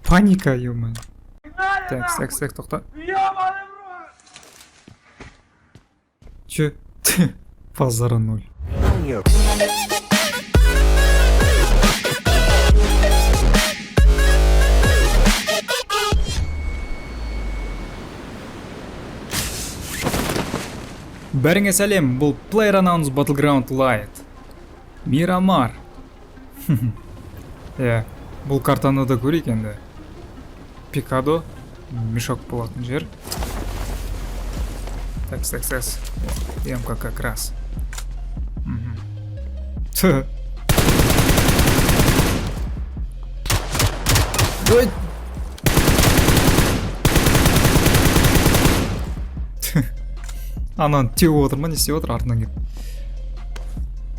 Паника, ё. Так, так, так, тоқта. Че? Базара ноль. Бәріңе сәлем, бұл PlayerUnknown's Battleground Lite. Мирамар. Иә, бұл картаны да көрейік енді. Пикадо, мешок болатын жер. Так, так, так. Емка как раз. Мгм. Ть. Ой! Ананы теуіп отыр ма, не істеп отыр артынан келіп.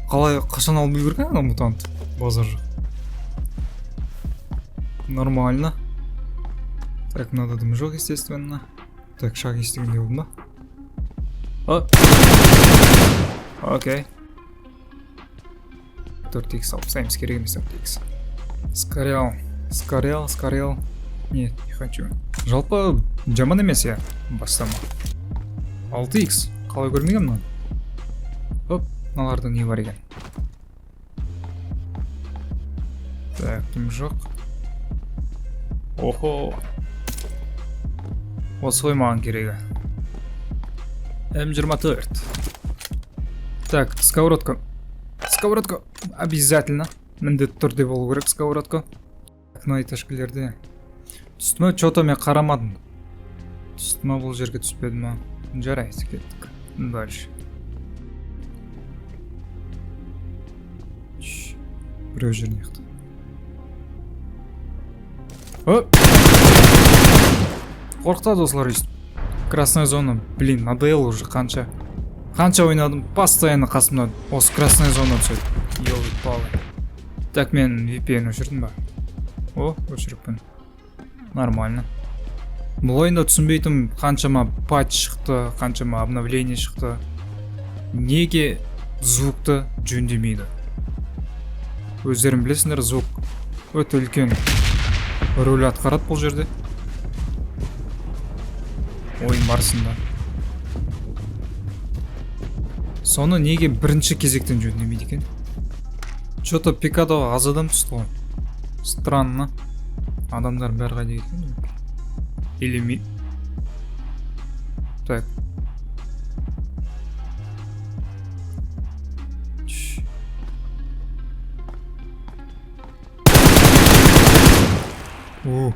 Қалай, қашан алып үлгерген ана мутант? Базар жоқ. Нормально. Так, мынада дым жоқ, естественно. Так, шаг естігендей болдым ба? О! Окей. 4х алып тастаймыз, керек емес 4х. Скорел, скорел, скорел. Нет, не хочу. Жалпы жаман емес, иә, бастама. 6х. Қалай көрмеген мынаны? Оп, мыналарда не бар екен? Так, дым жоқ. Охо. Осы ғой маған керегі. М24. Так, сковородка. Сковородка обязательно. Міндетті түрде болу керек сковородка. Так, мына этажкілерде. Түсті ме? Че-то мен қарамадым. Түсті ма, бұл жерге түспеді ма? Жарайды, кеттік. Дальше. Чш, біреу жүр мына жақта. Оп! Қорқытады осылар өйстіп. Красная зона, блин, надоело уже қанша. Қанша ойнадым, постоянно қасымнан осы красная зона түседі. Елы-палы. Так, мен VPN өшірдім ба? О, өшіріппін. Нормально. Бұл ойында түсінбейтінім, қаншама патч шықты, қаншама обновление шықты. Неге звукты жөндемейді? Өздерің білесіңдер, звук өте үлкен рөл атқарады бұл жерде. Ойын барысында. Соны неге бірінші кезектен жөндемейді екен? Че-то Пикадоға аз адам түсті ғой. Странно. Адамдар бәрі қайда кеткен? Или ми... Так. Чш. О.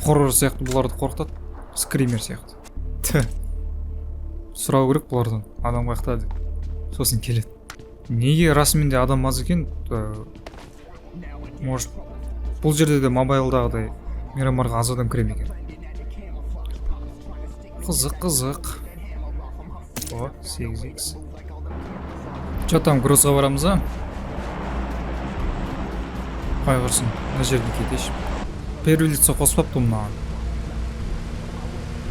Хоррор сияқты бұларды қорқытады. Скример сияқты. Ті. Сұрау керек бұлардан. Адам қаяқта деп. Сосын келеді. Неге расымен де адам аз екен? Может, бұл жерде де мобайлдағыдай Мирамарға аз адам кіре ме екен? Қызық, қызық. О, 8x. Че там, грузға барамыз а? Қай құрсын, мына жерге кетейінші. Первый лицо қоспапты мынаған.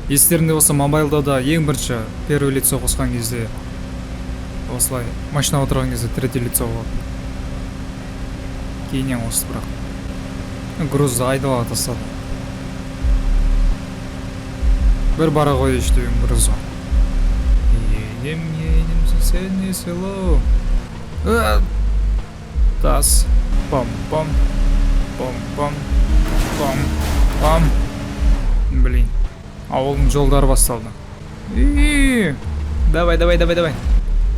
Естеріңде болса, мобайлда да ең бірінші первый лицо қосқан кезде осылай машина отырған кезде третий лицо болады. Кейіннен қосты бірақ. Грузды айдалаға тастады. Бір бара қояйыншы деген грузға. Едем, едем в соседнее село. Тас. Пам-пам. Пам-пам. Пам-пам. Блин. Ауылдың жолдары басталды. И, давай, давай, давай, давай.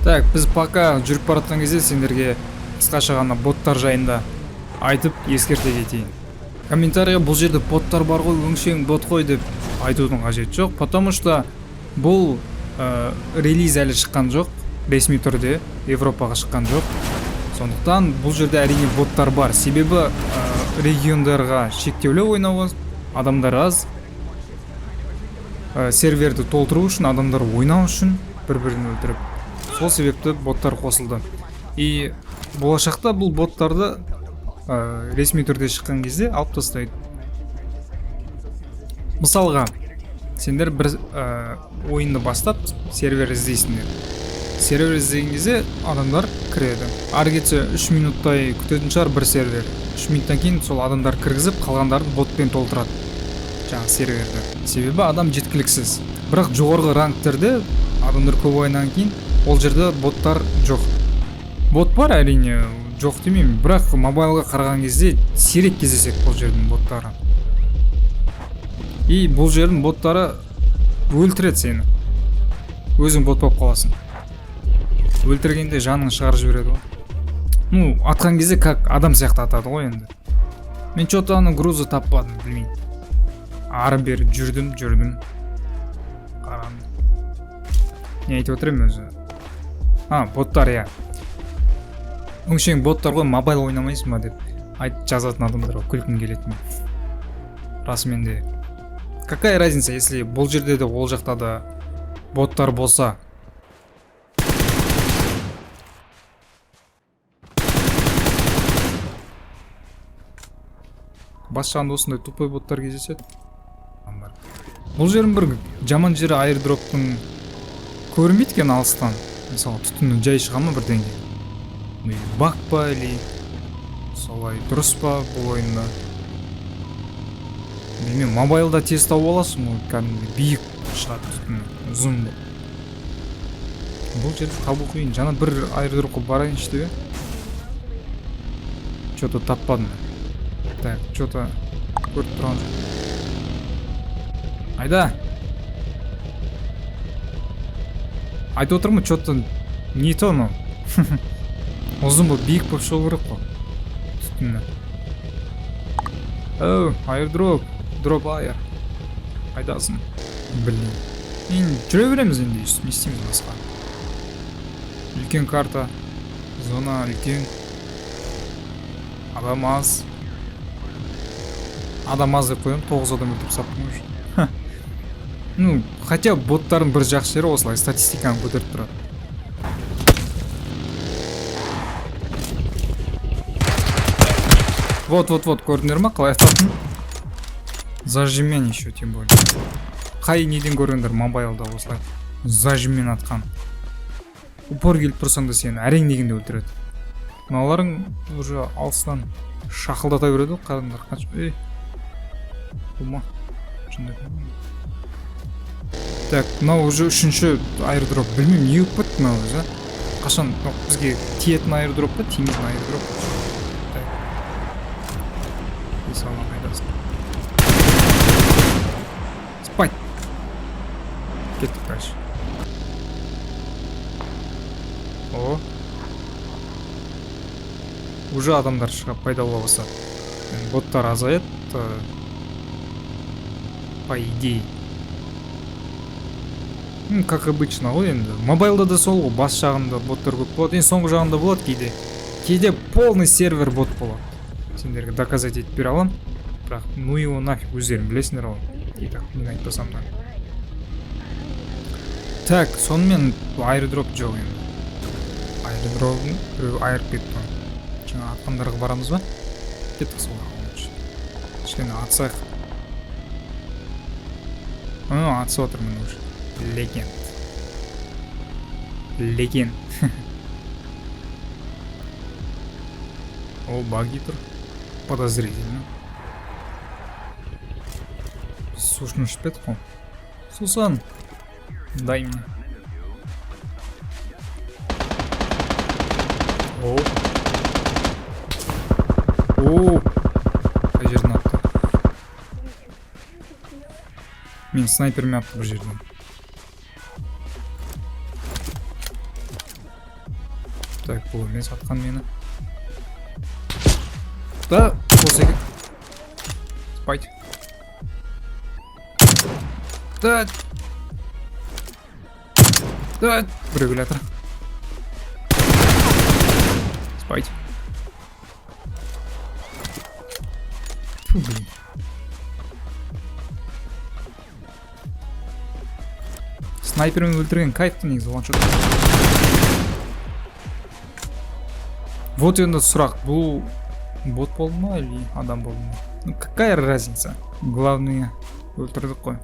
Так, біз пока жүріп бара жатқан кезде сендерге қысқаша ғана боттар жайында айтып ескерте кетейін. Комментарийға бұл жерде боттар бар ғой, өңшең бот қой деп айтудың қажеті жоқ, потому что бұл релиз әлі шыққан жоқ, ресми түрде Европаға шыққан жоқ. Сондықтан бұл жерде әрине боттар бар, себебі региондарға шектеулі ойнауға адамдар аз. Серверді толтыру үшін, адамдар ойнау үшін бір-бірін өлтіріп. Сол себепті боттар қосылды. И болашақта бұл боттарды ресми түрде шыққан кезде алып тастайды. Мысалға, сендер бір ойынды бастап сервер іздейсіңдер. Сервер іздеген кезде адамдар кіреді. Ары кетсе 3 минуттай күтетін шығар бір сервер. 3 минуттан кейін сол адамдар кіргізіп, қалғандарын ботпен толтырады жаңағы серверді, себебі адам жеткіліксіз. Бірақ жоғарғы рангтерде адамдар көп ойнағаннан кейін ол жерде боттар жоқ. Бот бар, әрине, жоқ демеймін, бірақ мобайлға қараған кезде сирек кездеседі бұл жердің боттары. И бұл жердің боттары өлтіреді сені, өзің бот болып қаласың. Өлтіргенде жаның шығарып жібереді ғой. Ну, атқан кезде как адам сияқты атады ғой. Енді мен че-то ана грузы таппадым, білмеймін. Ары бері жүрдім, жүрдім, қарадым. Не айтып отыр едім өзі? А, боттар, иә. Өңшең боттар ғой, мобайл ойнамайсың ба деп айт жазатын адамдарға күлкім келеді мен расымен де. Какая разница, если бұл жерде де, ол жақта да боттар болса? Бас жағында осындай тупой боттар кездеседі. Бұл жердің бір жаман жері, аирдроптың көрінбейді екен алыстан. Мысалы, түтіні жай шыға ма бірдеңе, ну или баг па, или солай дұрыс па бұл ойында, білмеймін. Мобайлда тез тауып аласың ғой, кәдімгі биік шығады түтіні, ұзын. Бұл жерді табу қиын. Жаңа бір аирдропқа барайыншы деп, че-то таппадым. Так, че-то көріп тұрған жоқ. Айда, айтып отырмын, че-то не то. Мынау ұзын болып, биік болып шығу керек қой түтіні. Оу, аирдроп, дроп, аир, қайдасың? Блин, енді жүре береміз енді, өйстіп не істейміз басқа? Үлкен карта, зона үлкен, адам аз. Адам аз деп қоямын, тоғыз адам өлтіріп тастаппын уже. Ну, хотя боттардың бір жақсы жері, осылай статистиканы көтеріп тұрады. Вот, вот, вот, көрдіңдер ма, қалай ататынын? Зажиммен еще, тем более. Қай неден көргендер мобайлда осылай зажиммен атқан? Упор келіп тұрсаң да, сені әрең дегенде өлтіреді. Мыналарың уже алыстан шақылдата береді ғой, қараңдар қанша. Ей, бұл ма? Шынында. Так, мынау уже үшінші аирдроп. Білмеймін, не болып кетті мынау өзі, а? Қашан мынау бізге тиетін аирдроп па, тимейтін аирдроп? Так, салам, қайдасың? Спать. Кеттік дальше. О, уже адамдар шығып, пайда бола бастады. Енді боттар азаяды, по идее. Ну, как обычно ғой енді, мобайлда да сол ғой, бас жағында боттар көп болады, енді соңғы жағында болады кейде. Кейде полный сервер бот болады, сендерге доказать етіп бере аламын. Бірақ ну его нафиг, өздерің білесіңдер ғой и так, мен айтпасам да. Так, сонымен аирдроп жоқ енді. Аирдробын біреу айырып кетті ғой. Жаңа атқандарға барамыз ба? Кеттік соларға лучше, кішкене атсайық. А, атысып жатыр міне уже. Легенд, легенд. О, баги тұр, подозрительно. Біз сусын ішіп едік қой. Сусын дай мне. О, о, қай жерден атты? Мен снайпермен атты бір жерден. Так, бұл емес атқан мені да, осы екен. Спать. Да, да, біреу келе жатыр. Спать. Фу, блин. Снайпермен өлтірген кайф та негізі, ваншот. Вот енді сұрақ: бұл бот болды ма или адам болды ма? Ну, какая разница, главное, өлтірдік қой.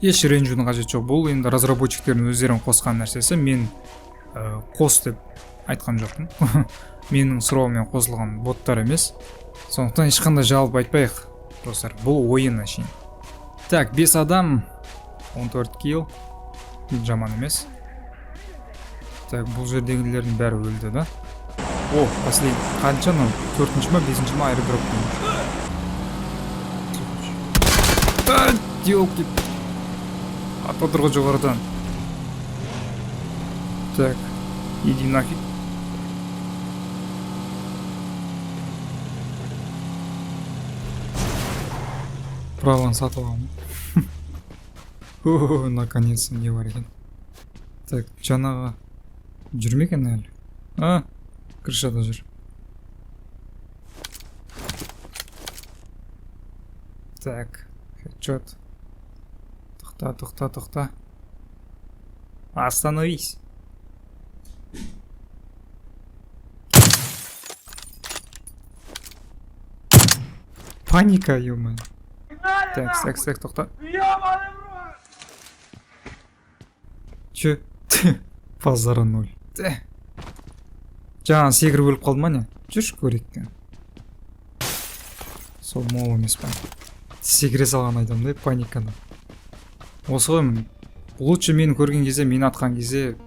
Еш ренжудің қажеті жоқ. Бұл енді разработчиктердің өздерінің қосқан нәрсесі. Мен қос деп Айтқан жоқпын. Менің сұрауыммен қосылған боттар емес. Сондықтан ешқандай жалоб айтпайық, достар. Бұл ойын әшейін. Так, 5 адам, 14 килл. Жаман емес. Так, бұл жердегілердің бәрі өлді, да? О, последний. Қанша мынау? Төртінші ма, бесінші ма аэродроп? Елки. Атып отыр ғой жоғарыдан. Так, иди нафиг. Праваны сатып аламын. О, наконец-то не бар екен. Так, жаңағы жүр ме екен әлі? А, крышада жүр. Так, хедшот. Тоқта, тоқта, тоқта. Остановись. Паника, ё. Так, так, так, тоқта. Че? Базара ноль. Жаңа секіріп өліп қалды ма, не? Жүрші, көрейік. Сол мол емес па? Секіре салған айтамын да паникадан. Осы ғой міне. Лучше мені көрген кезде, мені атқан кезде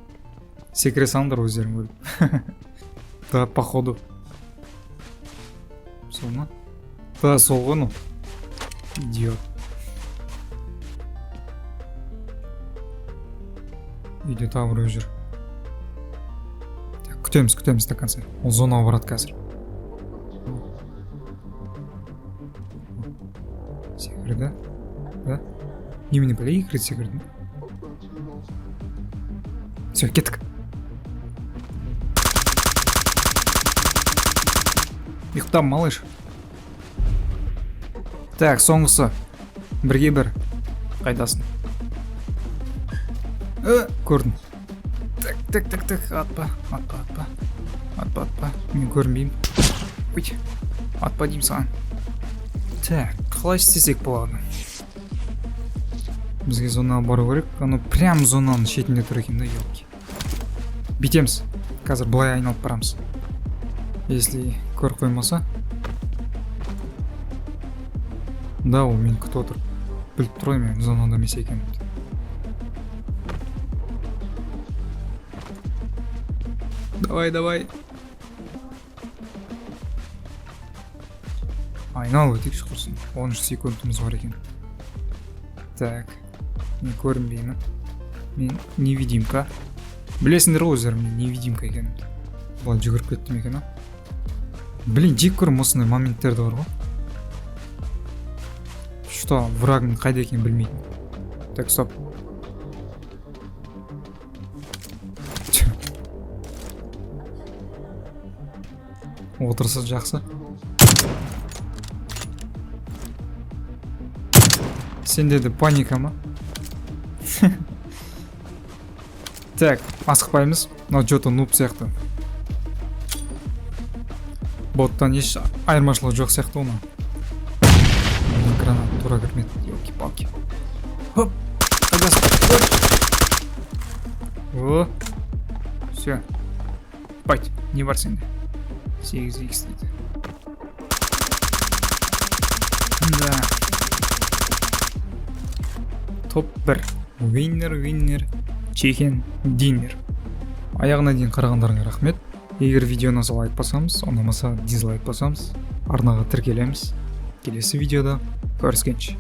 секіре салыңдар өздерің өліп. Да, походу. Сол ма? Да, сол ғой, ну. Идиот. Үйде тағы біреу жүр. Так, күтеміз, күтеміз до конца. Ол зонаға барады қазір. Секірді. Да? Немене, бәле, екі рет секірді. Все, кеттік. Ұйықта, малыш. Так, соңғысы. Бірге бір. Қайдасың? Көрдім. Так, так, так, так, атпа, атпа, атпа. Атпа, атпа. Мен көрінбеймін. Ой, атпа деймін саған. Так, қалай істесек болады? Бізге зонаға бару керек. Анау прям зонаның шетінде тұр екен да, елки. Бүйтеміз. Қазір былай айналып барамыз. Если көріп қоймаса. Да, ол мені күтіп отыр. Біліп тұр ғой мен зонада емес екенімді. Давай, давай. Айналып өтейікші құрсын. 13 секундымыз бар екен. Так. Мен көрінбеймін. Мен невидимка. Білесіңдер ғой өздерің мен невидимка екенімді. Былай жүгіріп кеттім екен, а? Блин, жек көремін осындай моменттерді бар ғой. Что, врагың қайда екенін білмейтін. Так, стоп. Тьфу. Отырысы жақсы. Сенде де паника ма? Так, асықпаймыз. Мынау че-то нуб сияқты. Боттан еш айырмашылығы жоқ сияқты оның. Гранат тура кірмеді. Елки-палки. Хоп! Қайдасың? О! Все. Байт, не бар сенде? 8x дейді. Да. Топ 1. Виннер, виннер, чикен, диннер. Аяғына дейін қарағандарыңа рахмет. Егер видео ұнаса, лайк басамыз, ұнамаса, дизлайк басамыз. Арнаға тіркелеміз. Келесі видеода көріскенше.